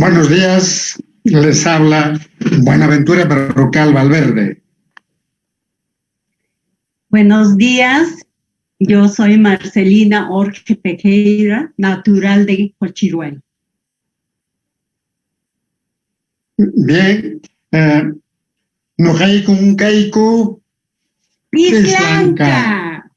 Buenos días, les habla Buenaventura Berrocal Valverde. Buenos días, yo soy Marcelina Orge Pejeira, natural de Cochiruel. Bien, noqayku kayku Pislanca.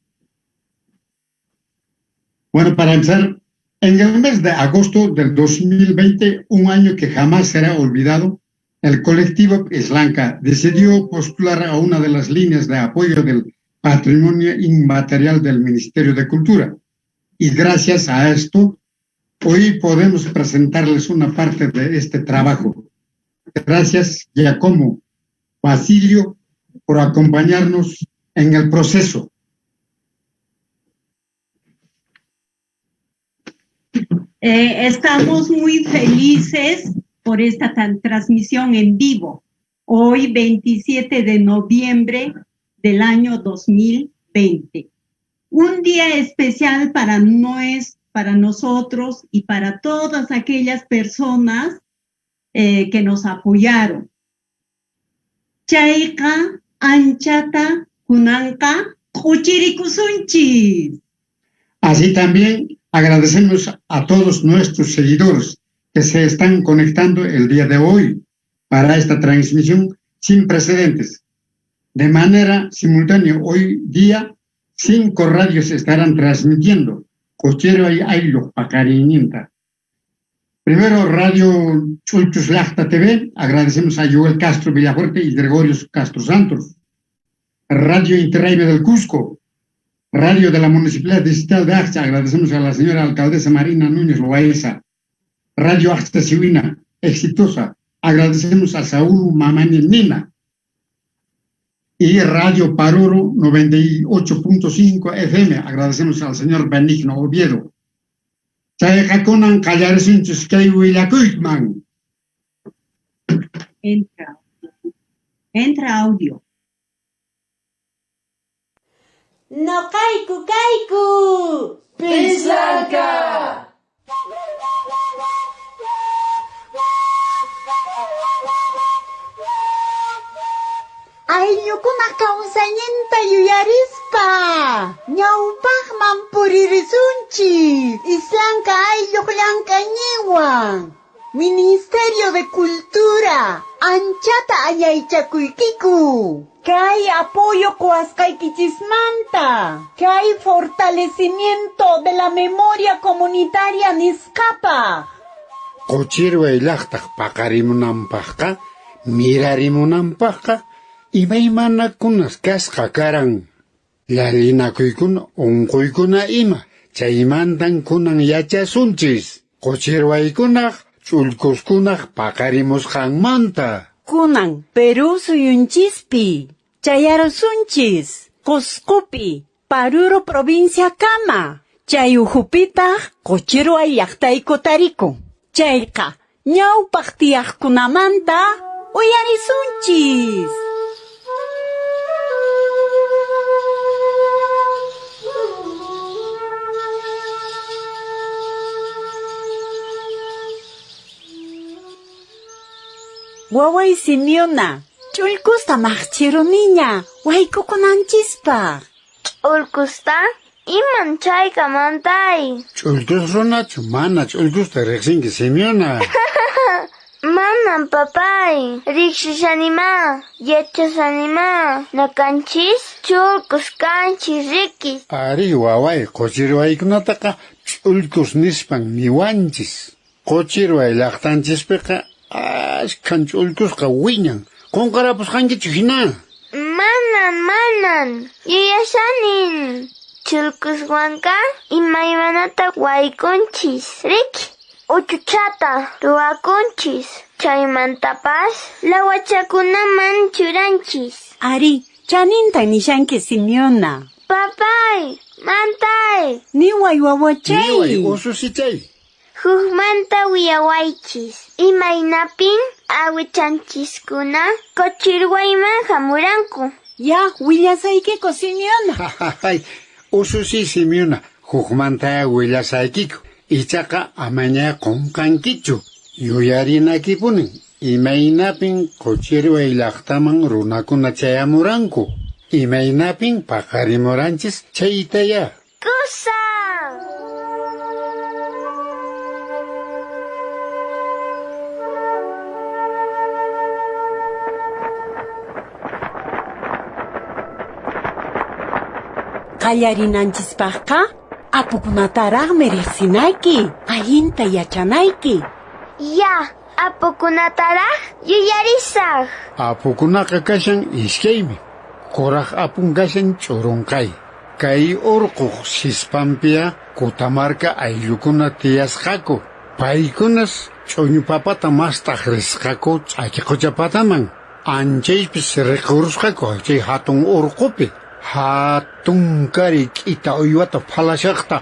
Bueno, para empezar, en el mes de agosto del 2020, un año que jamás será olvidado, el colectivo Islanca decidió postular a una de las líneas de apoyo del patrimonio inmaterial del Ministerio de Cultura. Y gracias a esto, hoy podemos presentarles una parte de este trabajo. Gracias, Giacomo Basilio, por acompañarnos en el proceso. Estamos muy felices por esta transmisión en vivo, hoy 27 de noviembre del año 2020. Un día especial para nosotros y para todas aquellas personas que nos apoyaron. Chayqa anchata kunanqa q'uchirikusunchis. Así también agradecemos a todos nuestros seguidores que se están conectando el día de hoy para esta transmisión sin precedentes. De manera simultánea, hoy día, 5 radios estarán transmitiendo. Cochero y Aylo, Pacariñinta. Primero, Radio Chulchus Llaqta TV, agradecemos a Joel Castro Villafuerte y Gregorio Castro Santos. Radio Interraime del Cusco, Radio de la Municipalidad Distrital de Accha, agradecemos a la señora alcaldesa Marina Núñez Loaiza. Radio Accha Siwina, exitosa, agradecemos a Saúl Mamani Nina. Y Radio Paruro 98.5 FM, agradecemos al señor Benigno Oviedo. Chayqakunan qallarisunchis kay willakuyman. Entra. Entra audio. Noqayku kayku. Pislanca. Ayllukuna kawsayninta yuyarispa ñawpaqman puririsunchis Islanka aylluq llank'ayninwan. Ministerio de Cultura anchata añaychakuykiku. Kay apoyo qoasqaykichismanta, kay fortalecimiento de la memoria comunitaria nisqapa. Qochirway llaqtaq paqarimunanpaqqa, mirarimunanpaqqa, imaymanakunas kasqa karan. Llalinakuykuna, unquykuna ima, chaymantan kunan yachasunchis. Qochirwaykunaq, ch'ullkuskunaq paqarimusqanmanta. Kunan Perú suyunchispi, chayarusunchis, Cuscopi, Paruro provincia kama, chay ukhupitaq Qochirway llaqtayku tarikun. Chayqa ñawpaq tiyaqkunamanta uyarisunchis. Waway Simeona, ch'ullkusta maqchiruniña, waykukunanchispaq. Ch'ullkusta? Iman chayqa mantay? Ch'ullkus runachu mana ch'ullkusta riqsinki, Simeona. Manan, papay. Riqsishanimá, yachashanimá. Noqanchis ch'ullkus kanchis riki. Ari waway, qochirwaykunataqa ch'ullkus nispan niwanchis. Qochirway llaqtanchispiqa ashkhan ch'ullkusqa wiñan. Qunqarapusqankichu hina? Manan, manan. Yuyashanin. Ch'ullkuswanqa imaymanata waykunchis, riki. Uchuchata ruwakunchis. Chaymantapas lawachakunaman churanchis. Ari, chanintan nishanki, Simeona. Papay, mantay. Niway wawachay. Niway ususichay. Hukmanta willawaychis. Imaynapin awichanchiskuna Qochirwayman hamuranku. Ya, willasaykiku, Simeona. Ay, ususi Simeona, hukmanta willasaykiku. Ichaqa amaña qunqankichu. Yuyarinaykipunin imaynapin Quchirway llaqtaman runakuna chayamuranku, imaynapin paqarimuranchis chaytayá. Kusa! Qallarinanchispaqqa apukunataraqmi riqsinayki, allinta yachanayki. Ya, apukunataraq yuyarisaq. Apukunaqa kashan iskaymi. Kuraq apun kashan Ch'urunqay. Kay urquq sispanpiya Kutamarka ayllukuna tiyasqaku. Paykunas ch'uñu papata mast'aq risqaku ch'aki qucha pataman. Anchaypis riqurusqaku chay hatun urqupi. Hatunkari k'ita uywata phalashaqta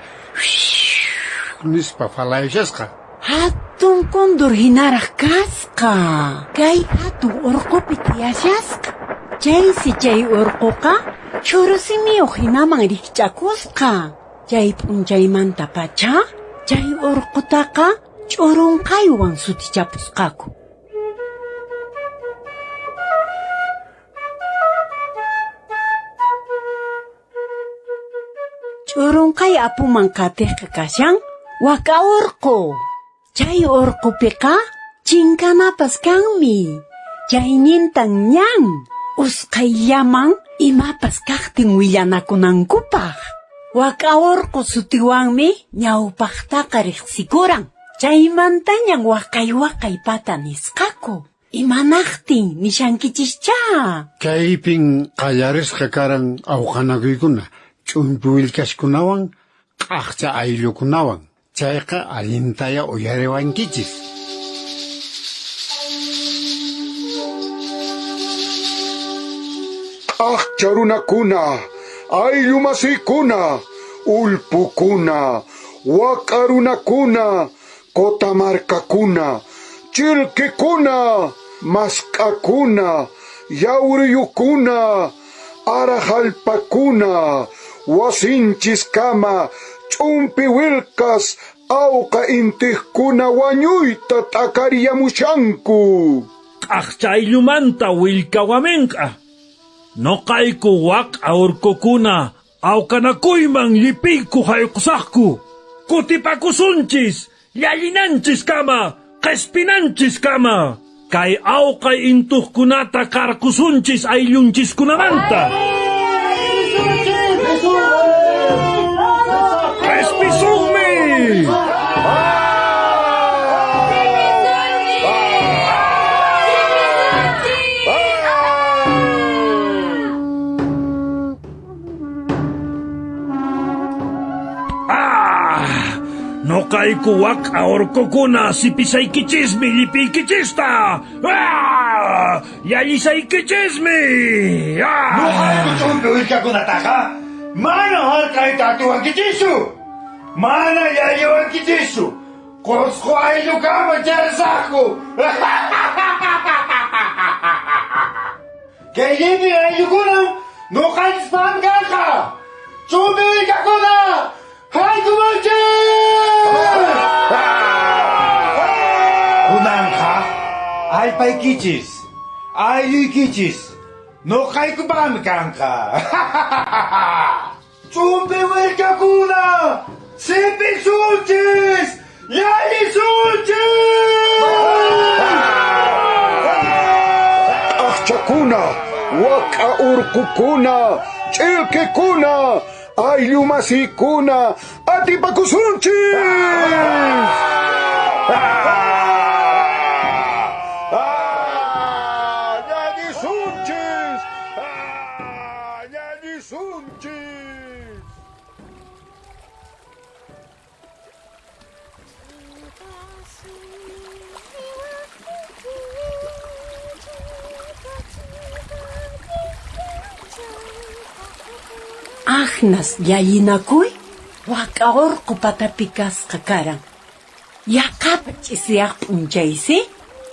nispa phalayashasqa. Hatun kundur hinaraq kasqa. Kay hatun urqupi tiyashasqa. Chaysi chay urquqa chhurusimiyuq hinaman rikch'akusqa. Chay p'unchaymantapacha chay urqutaqa Ch'urunqaywan sutichapusqaku. Ch'urunqay apuman qatiqqa kashan wak'a urqu. Chay urqupiqa chinkanapas kanmi. Chaynintan ñan usqhayllaman imapas kaqtin willanakunankupaq. Wak'a urqu sutiwanmi ñawpaqtaqa riqsikuran. Chaymantañan waqay waqay pata nisqaku. Imanaqtin nishankichischá. Kaypin qallarisqa karan awqanakuykuna ch'umpi willkaskunawan q'aqcha ayllukunawan. Chayqa allintayá uyariwankichis. Q'aqcha runakuna, ayllu masiykuna, ullpukuna, wak'a runakuna, Cotamarcakuna, chilqikuna, mask'akuna, yawriyukuna, arahallpakuna, wasinchiskama ch'umpi willkas awqa intiqkuna wañuyta t'akariyamushanku. Q'aqcha ayllumanta willkawaminq'a. Noqayku waq'a urqukuna awqanakuyman llipiyku hayqusaqku. Kutipakusunchis llallinanchiskama, qhispinanchiskama. Kay awqay intuqkunata qarqusunchis ayllunchiskunamanta. Qhispisunmi! Ah! Noqayku wak'a orqokuna sipisaykichismi llipiykichista! Ah! Llallisaykichismi! Ah! Noqayku ch'umpi willkakunataqa mana hark'ayta atiwankichischu! Mana llalliwankichischu! Qosqo ayllukama chayasaqku! Kay llipin ayllukunan noqanchispaqmi kanqa! Ch'umpi willkakuna! Haykumunchis! Kunanqa allpaykichis, aylluykichis noqaykupaqmi kanqa! Ch'umpi willkakuna! Sipisunchis! Llallisunchis! Q'aqchakuna, wak'a urqukuna, ch'ilqikuna, ayllu masiykuna, atipakusunchis! Llallisunchis! Llallisunchis! Aqnas llallinakuy wak'a urqu patapi kasqa karan. Yaqapa ch'isiyaq p'unchaysi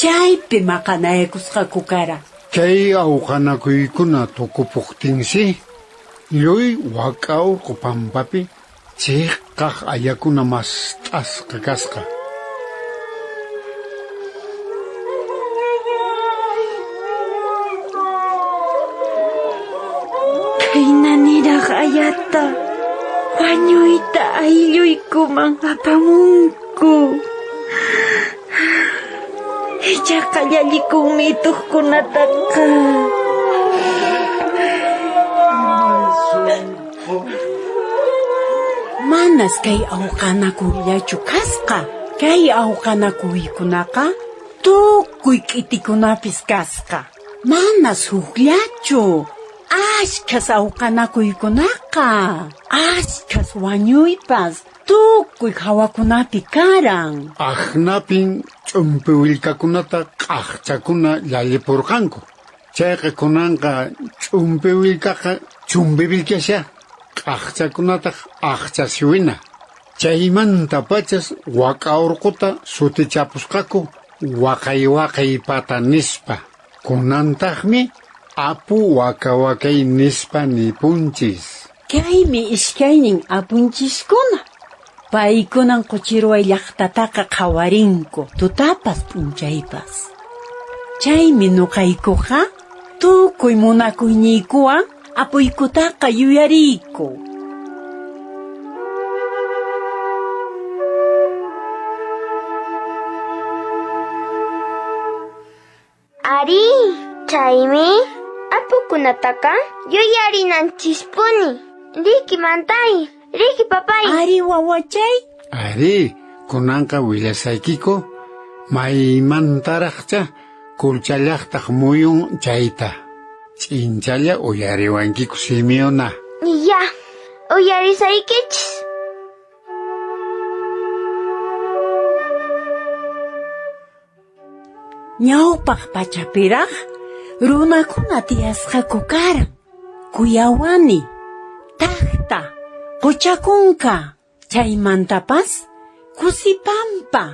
chaypi maqanayakusqaku karan. Chay awqanakuykuna tukupuqtinsi lluy wak'a urqu pampapi chiqaq ayakuna mast'asqa kasqa. Atuqkunaq ayata wañuyta aylluykuman apamunku. Ichaqa llallikunmi atuqkunataqa. Manas kay awqanakuyllachu kasqa. Kay awqanakuykunaqa tukuy k'itikunapis kasqa. Manas hukllachu. Ashkhas awqanakuykunaqa, ashkhas wañuypas tukuy hawakunapi karan. Aqnapin ch'umpi willkakunata q'aqchakuna llallipurqanku. Chayqa kunanqa ch'umpi willkaqa chumbivilkasha, q'aqchakunataq aqchasiwina. Chaymantapachas wak'a urquta sutichapusqaku waqay waqay pata nispa. Kunantaqmi apu waka wakay nispa nipunchis. Kaymi iskaynin apunchiskuna. Paykunan Quchiruway llaqtataqa qhawarinku tutapas p'unchaypas. Chaymi nuqaykuqa tukuy munakuyniykuwan apuykutaqa yuyariyku. Arí, chaymi apukunataqa yuyarinanchispuni. Riki mantay, riki papay. Ari wawachay. Arí, kunanqa willasaykiku maymantaraqcha kulchallaqtaq muyun chayta. Ch'inchalla uyariwankiku Simeona. Ya, uyarisaykichis. Ñawpaq pachapiraq runakuna tiyasqaku karan. Kuyawani, Taqta, Quchakunka, chaymantapas Kusipampa,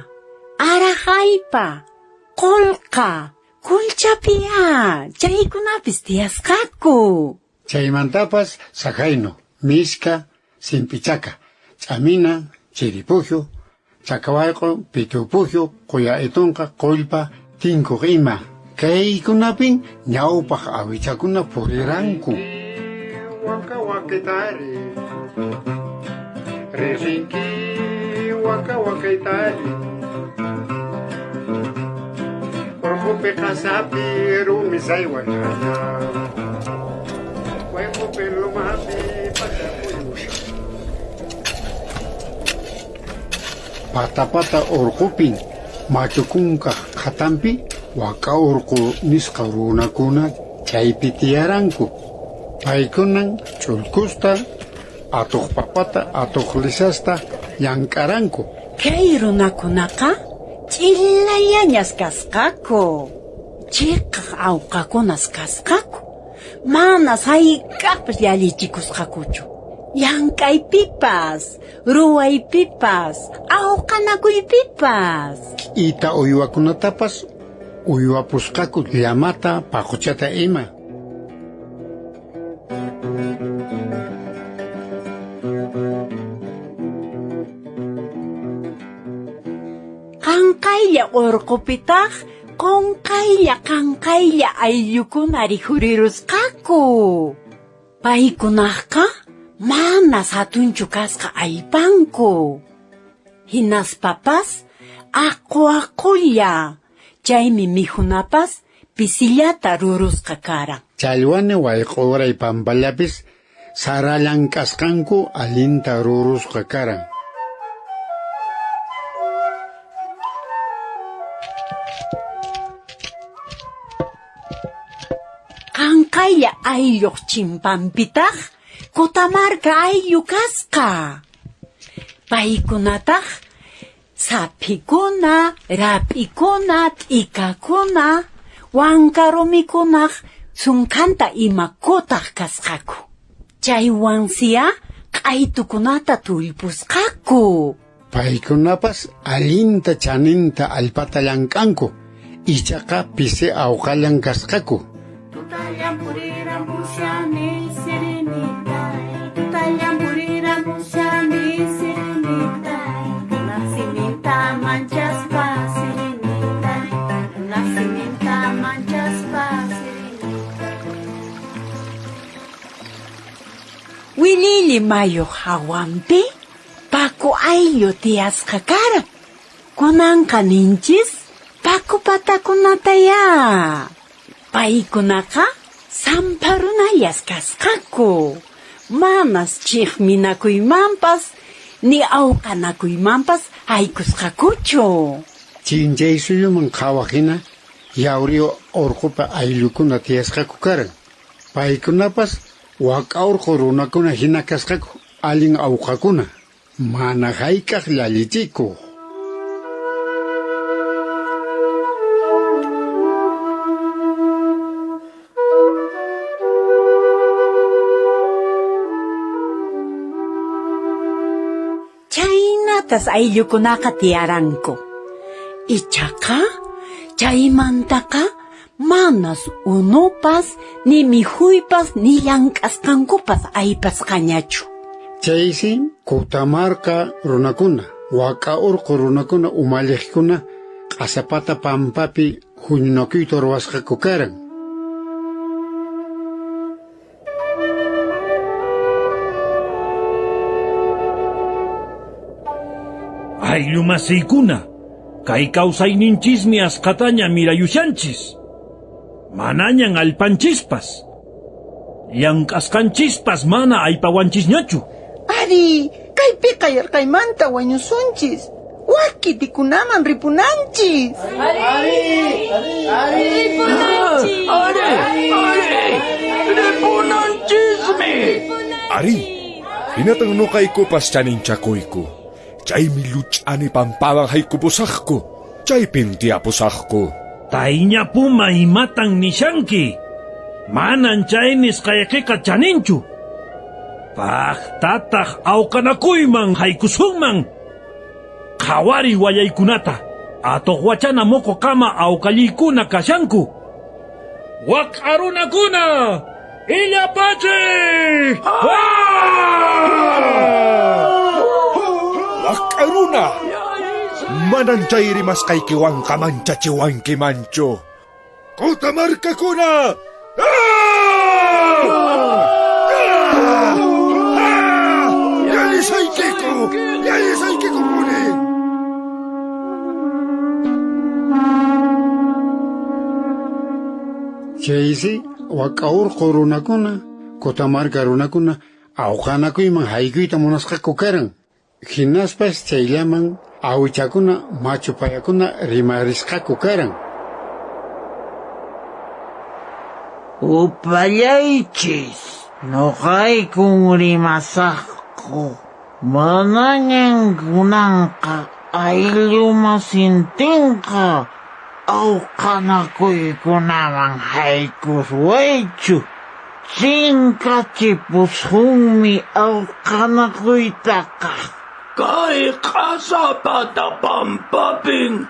Araqaypa, Qullqa, Kulchapiya, chaykunapis tiyasqaku. Chaymantapas Sajayno, Miska, Simpichaka, Ch'amina, Chiripujyu, Chakawayq'u, Pitupujyu, Quya Itunqa, Qullpa, Tinkuq ima. Kaykunapin ñawpaq awichakuna puriranku. Waka wakaytari, riqsinki waka wakaytari. Urqupi qasapi rumi saywayaya. Wayqupi lumapi pachapuyu. Pata pata urqupin machukunkaq qhatanpi waka urqu nisqa runakuna chaypi tiyaranku. Paykunan ch'ullkusta, atuq papata, atuq lisasta llank'aranku. Kay runakunaqa ch'illallañas kasqaku. Chiqaq awqakunas kasqaku. Manas hayk'aqpas llallichikusqakuchu. Llank'aypipas, ruwaypipas, awqanakuypipas. K'ita uywakunatapas uywapusqaku llamata, paquchata ima. Qanqaylla urqupitaq qunqaylla qanqaylla ayllukuna rikhurirusqaku. Paykunaqqa manas hatunchu kasqa allpanku. Hinaspapas aqu aqulla, chaymi mikhunapas pisillata rurusqa karan. Challwani wayq'uray pampallapis sara llank'asqanku allinta rurusqa karan. Qanqaylla aylluq chimpanpitaq Kutamarka ayllu kasqa. Paykunataq saphikuna, rap'ikuna, t'ikakuna, wankarumikunaq sunkhanta ima kutaq kasqaku. Chaywansiya q'aytukunata tullpusqaku. Paykunapas allinta chaninta allpata llank'anku, ichaqa pisi awqallan kasqaku. Tutallan puriramushani sirinitay, tutallan puriramushani sirinitay, runaq siminta manchaspa sirinitay, runaq siminta manchaspa sirinitay. Wilili mayuq hawanpi Paco ayllu tiyasqa karan. Kunanqa ninchis Paco patakunatayá. Paykunaqa sampha runallas kasqaku. Manas chiqminakuymanpas ni awqanakuymanpas haykusqakuchu. Chinchaysuyuman qhawaq hina Yawriyo urqupi ayllukuna tiyasqaku karan. Paykunapas wak'a urqu runakuna hina kasqaku, allin awqakuna, mana hayk'aq llallichikuq. Chhaynatas ayllukunaqa tiyaranku. Ichaqa chaymantaqa manas unupas ni mikhuypas ni llank'asqankupas aypasqañachu. Chaysi Kutamarka runakuna, Wak'a urqu runakuna umalliqkuna Q'asapata pampapi huñunakuyta ruwasqaku karan. Ayllu masiykuna, kay kawsayninchismi askhataña mirayushanchis. Manañan allpanchispas, llank'asqanchispas mana aypawanchisñachu. Ari, kaypiqa yarqaymanta wañusunchis. Wak kitikunaman ripunanchis. Ari, ari, ripunanchismi. Ari, hinatan nuqaykupas chaninchakuyku. Chaymi lluch'ani pampaman haykupusaqku. Chaypin tiyapusaqku. Tayña puma imatan nishanki. Manan chay nisqaykiqa chaninchu. Paqtataq awqanakuyman haykusunman. Qhawariy wallaykunata. Atuq wachana muqukama awqalliykuna kashanku. Wak'a runakuna! Illapachiq! Wak'a runa! Manan chay rimasqaykiwanqa manchachiwankimanchu. Kutamarkakuna! Llallisaykiku! Llallisaykikupuni! Chaysi wak'a urqu runakuna, Kutamarka runakuna awqanakuyman haykuyta munasqaku karan. Hinaspas chayllaman awichakuna machu payakuna rimarisqaku karan. Upallaychis, nuqaykun rimasaqku. Manañan kunanqa ayllu masintinqa awqanakuykunaman haykuswaychu. Chinkachipusunmi awqanakuytaqa. Kay q'asapata pampapin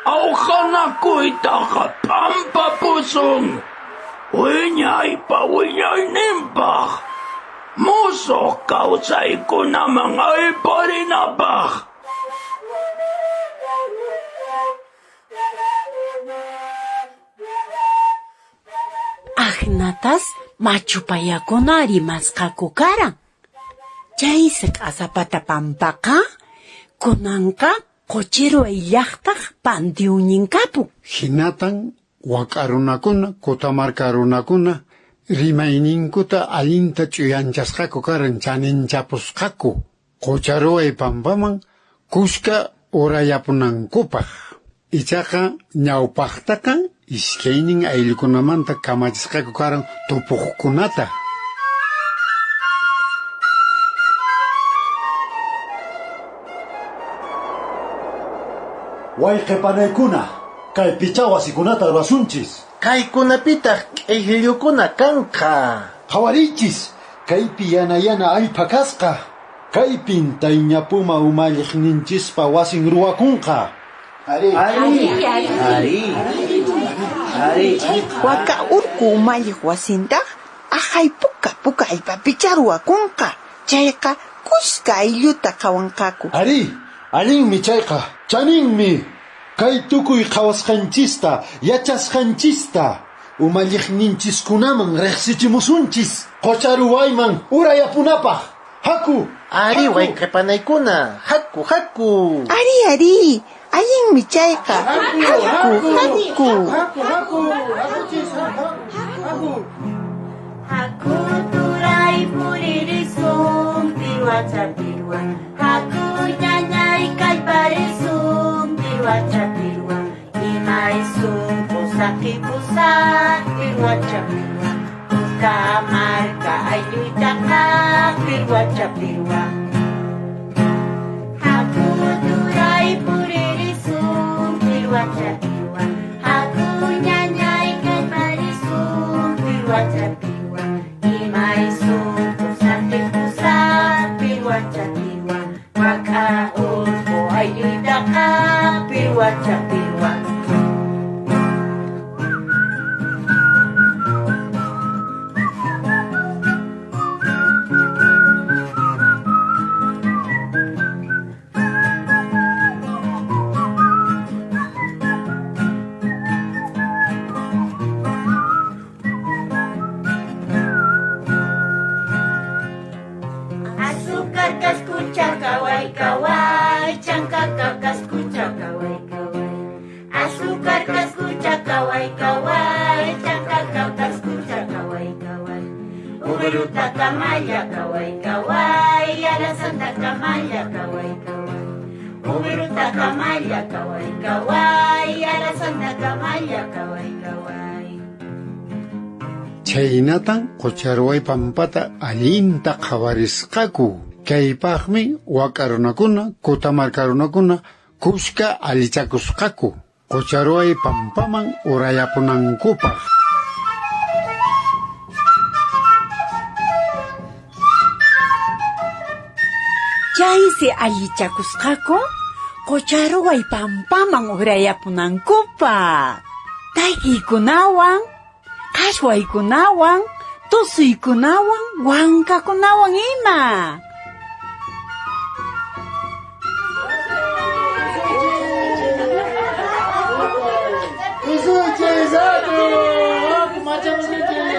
awqanakuytaqa p'ampapusun wiñaypa wiñayninpaq, musuq kawsaykunaman ayparinapaq. Aknatas machupayakuna rimasqaku karan. Chaysi q'asapata pampaqa kunanqa Quchirway llaqtaq pantiunnin kapun. Hinatan wak'a runakuna, Kutamarka runakuna rimayninkuta allinta ch'uyanchasqaku karan, chaninchapusqaku Qucharuway pampaman kuska urayapunankupaq. Ichaqa ñawpaqtaqa iskaynin ayllukunamanta kamachisqaku karan tupuqkunata. Wayqe panaykuna, kaypichá wasikunata ruwasunchis. Kaykunapitaq k'ikllukuna kanqa. Qhawariychis, kaypi yana yana allpa kasqa. Kaypin Tayñapuma umalliqninchispa wasin ruwakunqa. Ari, ari, ari. Waka urqu umalliq wasintaq aqhay puka puka allpapichá ruwakunqa. Chayqa kuska aylluta qhawanqaku. Ari, allinmi chayqa, chaninmi. Kay tukuy qhawasqanchista, yachasqanchista, Umalliqninchiskunaman riqsichimusunchis Qucharuwayman urayapunapaq. Haku! Ari wayqipanaykuna, haku haku! Ari ari, allinmi chayqa. Haku haku. Haku haku! Hakuchis haku! Haku turay puririsun pirwacha pirwa. Haku ñañay kallparisun pirwacha pirwa. Imay sunqu saqipusaq pirwacha pirwa. Kutamarka aylluytaqa pirwacha pirwa. Haku turay puririsun pirwacha pirwa. Haku ñañay kallparisun pirwacha pirwa. Imay sunqu saqipusaq pirwacha pirwa. Wak'a urqu aylluytaqa pirwacha pirwa. Azúcar cascucha kaway kaway, chancaca cascucha kaway kaway. Azúcar cascucha kaway kaway, chancaca cascucha kaway kaway. Ubruta kamaya kaway kaway, a la santa kamaya kaway kaway. Ubruta kamaya kaway kaway, a la santa kamaya kaway kaway. Chhaynatan Qucharuway pampata allinta qhawarisqaku. Kaypaqmi wak'a runakuna, Kutamarka runakuna kuska allichakusqaku Qucharuway pampaman urayapunankupaq. Chaysi allichakusqaku Qucharuway pampaman urayapunankupaq. Takiykunawan, qhashwaykunawan, tusuykunawan, wankakunawan ima. Tusuychis, haku! Haku machamusunchis!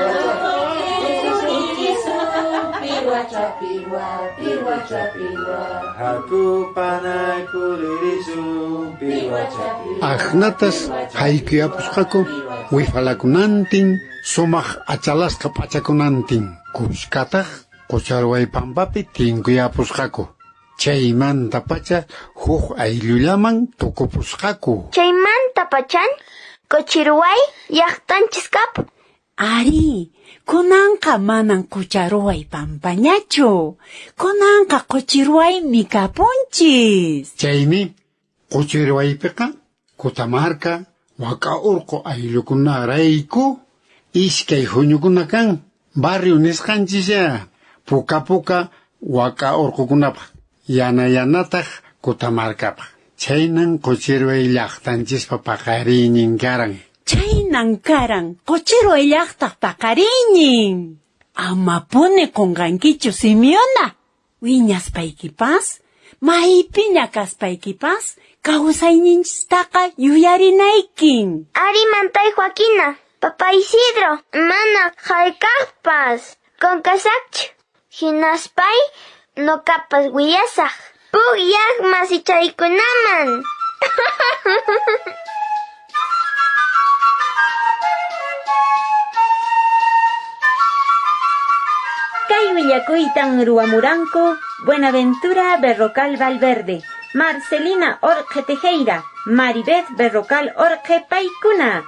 Pirwacha pirwa, pirwacha pirwa. Haku panay puririsun pirwacha pirwa. Aqnatas haykuyapusqaku wifalakunantin, sumaq achalasqa p'achakunantin, kuskataq Qucharuway pampapi tinkuyapusqaku. Chaymantapacha huk ayllullaman tukupusqaku. Chaymantapachan Quchiruway llaqtanchis kapun. Ari, kunanqa manan Qucharuway pampañachu. Kunanqa Quchiruwaymi kapunchis. Chaymi Quchiruwaypiqa Kutamarka, Wak'a urqu ayllukunarayku iskay huñukuna kan barrio nisqanchis puka puka wak'a urqukunapaq, yana yanataq Kutamarkapaq. Chhaynan Quchiruway llaqtanchispa paqariynin karan. Chhaynan karan Quchiruway llaqtaq paqariynin. Amapuni qunqankichu Simeona. Wiñaspaykipas, maypiña kaspaykipas, kawsayninchistaqa yuyarinaykin. Ari mantay Joaquina, Papa Isidro, mana hayk'aqpas qunqasaqchu. Hinaspay nuqapas willasaq pukllaq masichaykunaman. Kay willakuytan ruwamuranku Buenaventura Berrocal Valverde, Marcelina Orge Tejera, Maribeth Berrocal Orge Paykuna.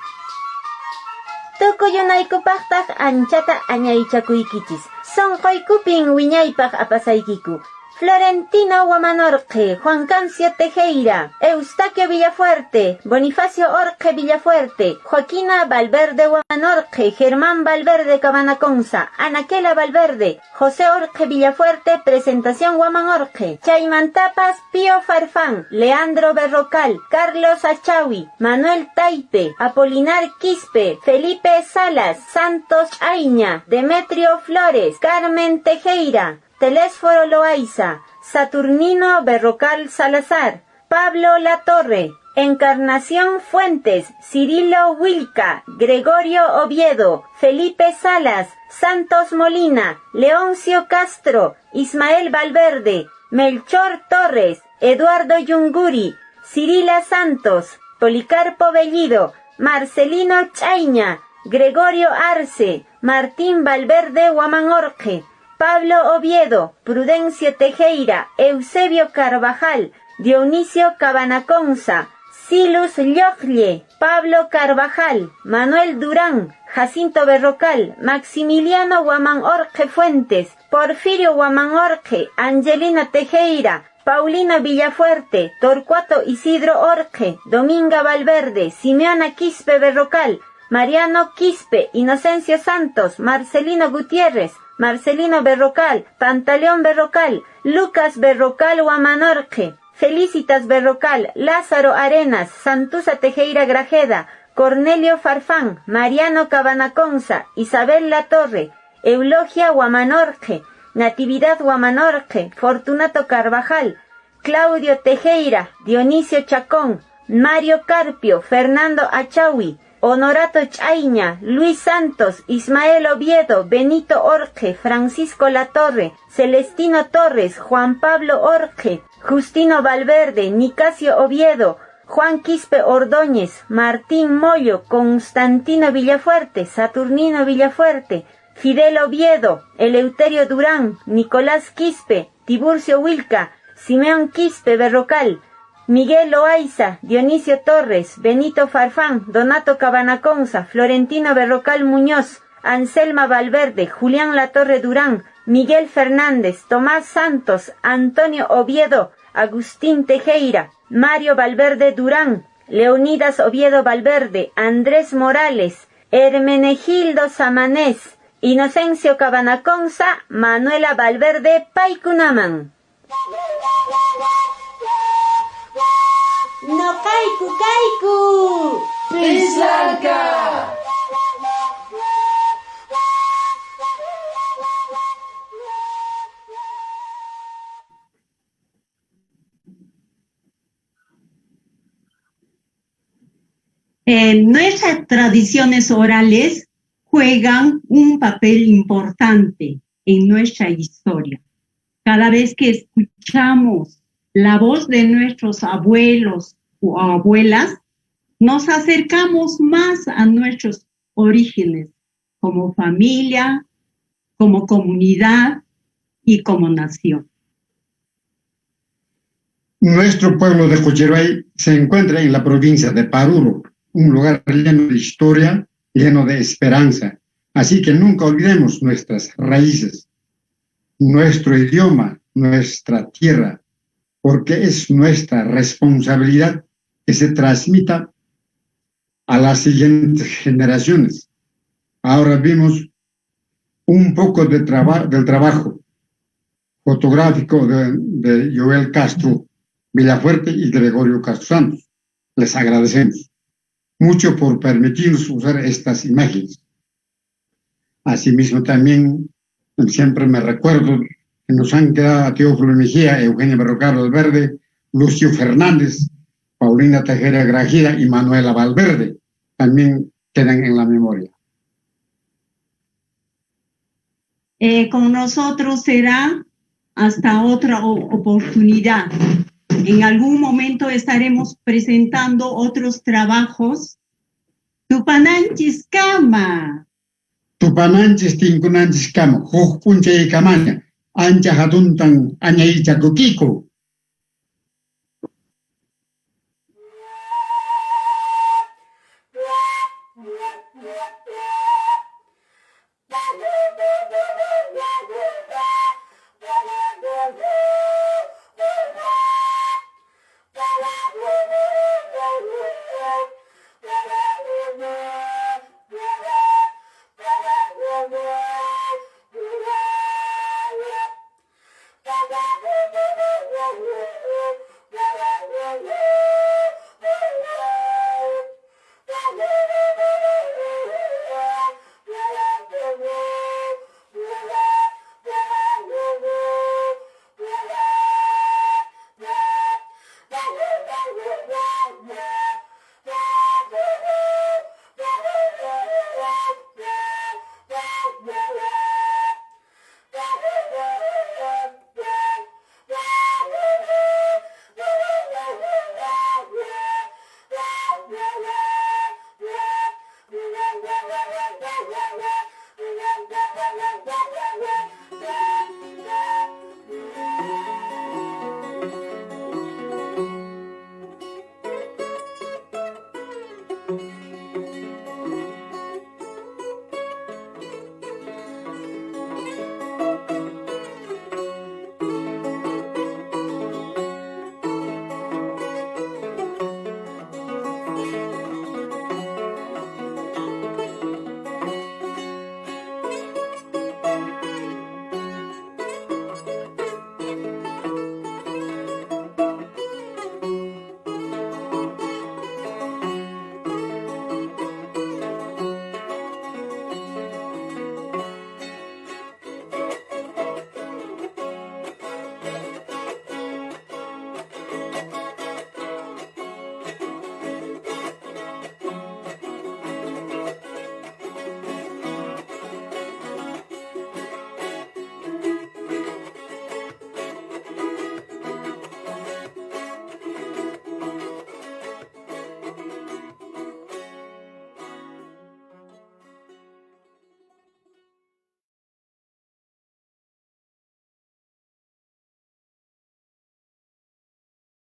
Tukuyunaykupaqtaq anchata añaychakuykichis. Sonqoykupin wiñaypaq apasaykiku. Florentino Guamanorque, Juan Cancio Tejera, Eustaquio Villafuerte, Bonifacio Orge Villafuerte, Joaquina Valverde Guamanorque, Germán Valverde Cabanaconza, Anaquela Valverde, José Orge Villafuerte, Presentación Guamán Orge, Chaymantapas, Pío Farfán, Leandro Berrocal, Carlos Achaui, Manuel Taipe, Apolinar Quispe, Felipe Salas, Santos Aiña, Demetrio Flores, Carmen Tejera, Telésforo Loaiza, Saturnino Berrocal Salazar, Pablo Latorre, Encarnación Fuentes, Cirilo Wilca, Gregorio Oviedo, Felipe Salas, Santos Molina, Leoncio Castro, Ismael Valverde, Melchor Torres, Eduardo Yunguri, Cirila Santos, Policarpo Bellido, Marcelino Chaiña, Gregorio Arce, Martín Valverde Huamanorque, Pablo Oviedo, Prudencio Tejera, Eusebio Carvajal, Dionisio Cabanaconza, Silus Llojle, Pablo Carvajal, Manuel Durán, Jacinto Berrocal, Maximiliano Guaman Fuentes, Porfirio Guaman Angelina Tejera, Paulina Villafuerte, Torcuato Isidro Orge, Dominga Valverde, Simeona Quispe Berrocal, Mariano Quispe, Inocencio Santos, Marcelino Gutiérrez, Marcelino Berrocal, Pantaleón Berrocal, Lucas Berrocal Guamanorque, Felicitas Berrocal, Lázaro Arenas, Santusa Tejera Grajeda, Cornelio Farfán, Mariano Cabanaconza, Isabel Latorre, Eulogia Guamanorque, Natividad Guamanorque, Fortunato Carvajal, Claudio Tejera, Dionisio Chacón, Mario Carpio, Fernando Achaui, Honorato Chaiña, Luis Santos, Ismael Oviedo, Benito Orge, Francisco Latorre, Celestino Torres, Juan Pablo Orge, Justino Valverde, Nicasio Oviedo, Juan Quispe Ordóñez, Martín Mollo, Constantino Villafuerte, Saturnino Villafuerte, Fidel Oviedo, Eleuterio Durán, Nicolás Quispe, Tiburcio Wilca, Simeón Quispe Berrocal, Miguel Loaiza, Dionisio Torres, Benito Farfán, Donato Cabanaconza, Florentino Berrocal Muñoz, Anselma Valverde, Julián Latorre Durán, Miguel Fernández, Tomás Santos, Antonio Oviedo, Agustín Tejera, Mario Valverde Durán, Leonidas Oviedo Valverde, Andrés Morales, Hermenegildo Samanés, Inocencio Cabanaconza, Manuela Valverde Paykunaman. ¡Noqayku kayku! ¡Pislanka! Nuestras tradiciones orales juegan un papel importante en nuestra historia. Cada vez que escuchamos la voz de nuestros abuelos o abuelas, nos acercamos más a nuestros orígenes como familia, como comunidad y como nación. Nuestro pueblo de Cocheruay se encuentra en la provincia de Paruro, un lugar lleno de historia, lleno de esperanza. Así que nunca olvidemos nuestras raíces, nuestro idioma, nuestra tierra, porque es nuestra responsabilidad que se transmita a las siguientes generaciones. Ahora vimos un poco de del trabajo fotográfico de Joel Castro Villafuerte y Gregorio Castro Santos. Les agradecemos mucho por permitirnos usar estas imágenes. Asimismo, también siempre me recuerdo que nos han quedado a Teófilo Mejía, Eugenia Berrocal Valverde, Lucio Fernández, Paulina Tejera Grajeda y Manuela Valverde. También quedan en la memoria. Con nosotros será hasta otra oportunidad. En algún momento estaremos presentando otros trabajos. Tupananchis kama. Tupananchis tinkunanchis kama. Huk p'unchay kamaña. Ancha hatuntan añaychakukiko.